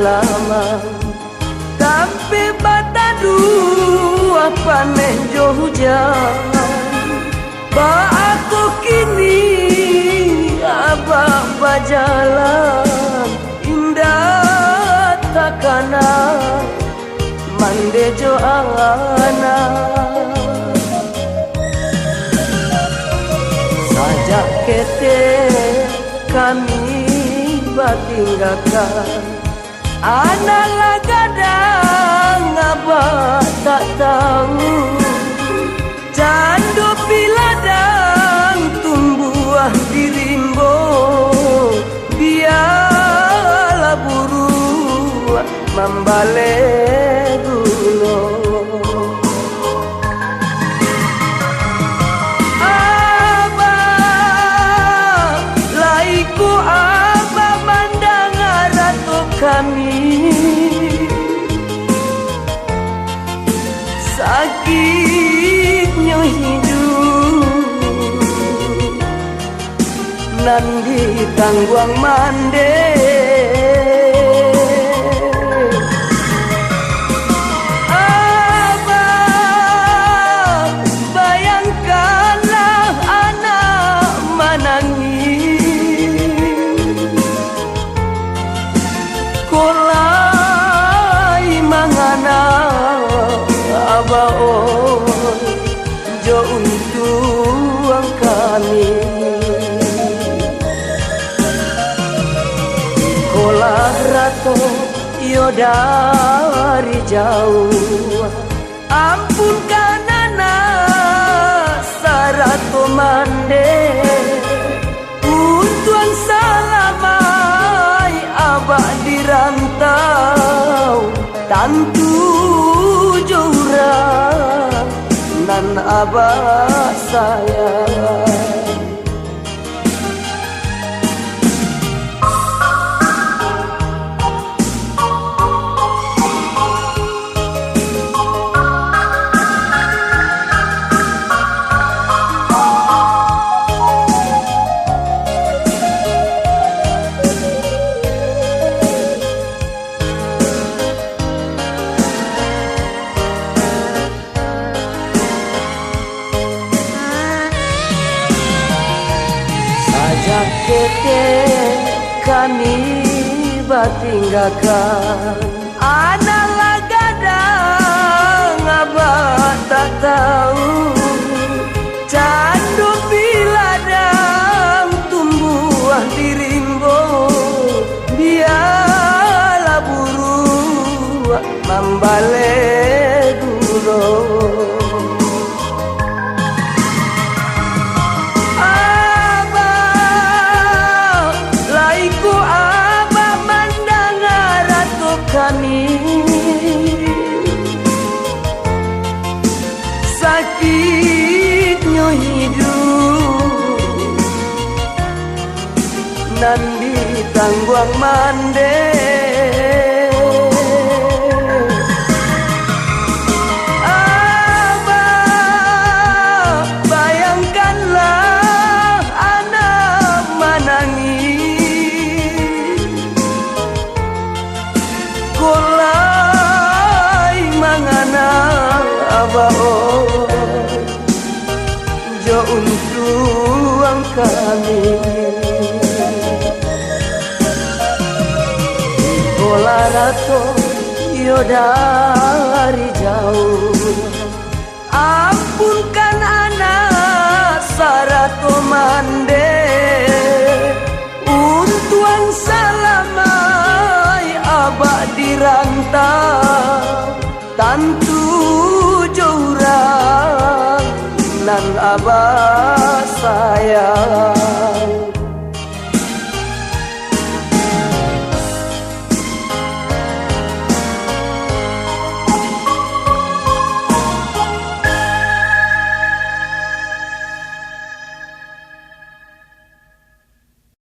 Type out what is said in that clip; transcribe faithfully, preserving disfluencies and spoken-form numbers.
Laman, tampek bataduah paneh jo hujan. Baa kok kini abak bajalan, indak takana mande jo anak. Sajak ketek kami batinggakan, anak lah gadang abak tak tahu. Cando piladang tumbuah di rimbo, bialah buruak mambaleh gulo. Abah, lai ko abah mandanga rato kami. Sakiknyo hiduik nan ditangguang mandeh. Abah, bayangkanlah anak manangih. Ko lai mangana abah oi, jo untuang kami. Ikolah rato iyo dari jauah. Ampunkan anak sarato mandeh. Untuang salamai abak di rantau, tantu jo urang nan abak sayang. Sajak ketek kami batinggakan, anak lah gadang abak tak tahu. Cando piladang tumbuah di rimbo, bialah buruak mambaleh gulo. Abah, lai ko abah mandanga rato kami. Sakiknyo hiduik nan ditangguang mandeh. Abah, bayangkanlah anak manangih. Ko lai mangana abah oi, jo untuang kami. Ikolah rato iyo dari jauah. Ampunkan anak sarato mandeh. Untuang salamai abak di rantau, tantu jo urang nan abak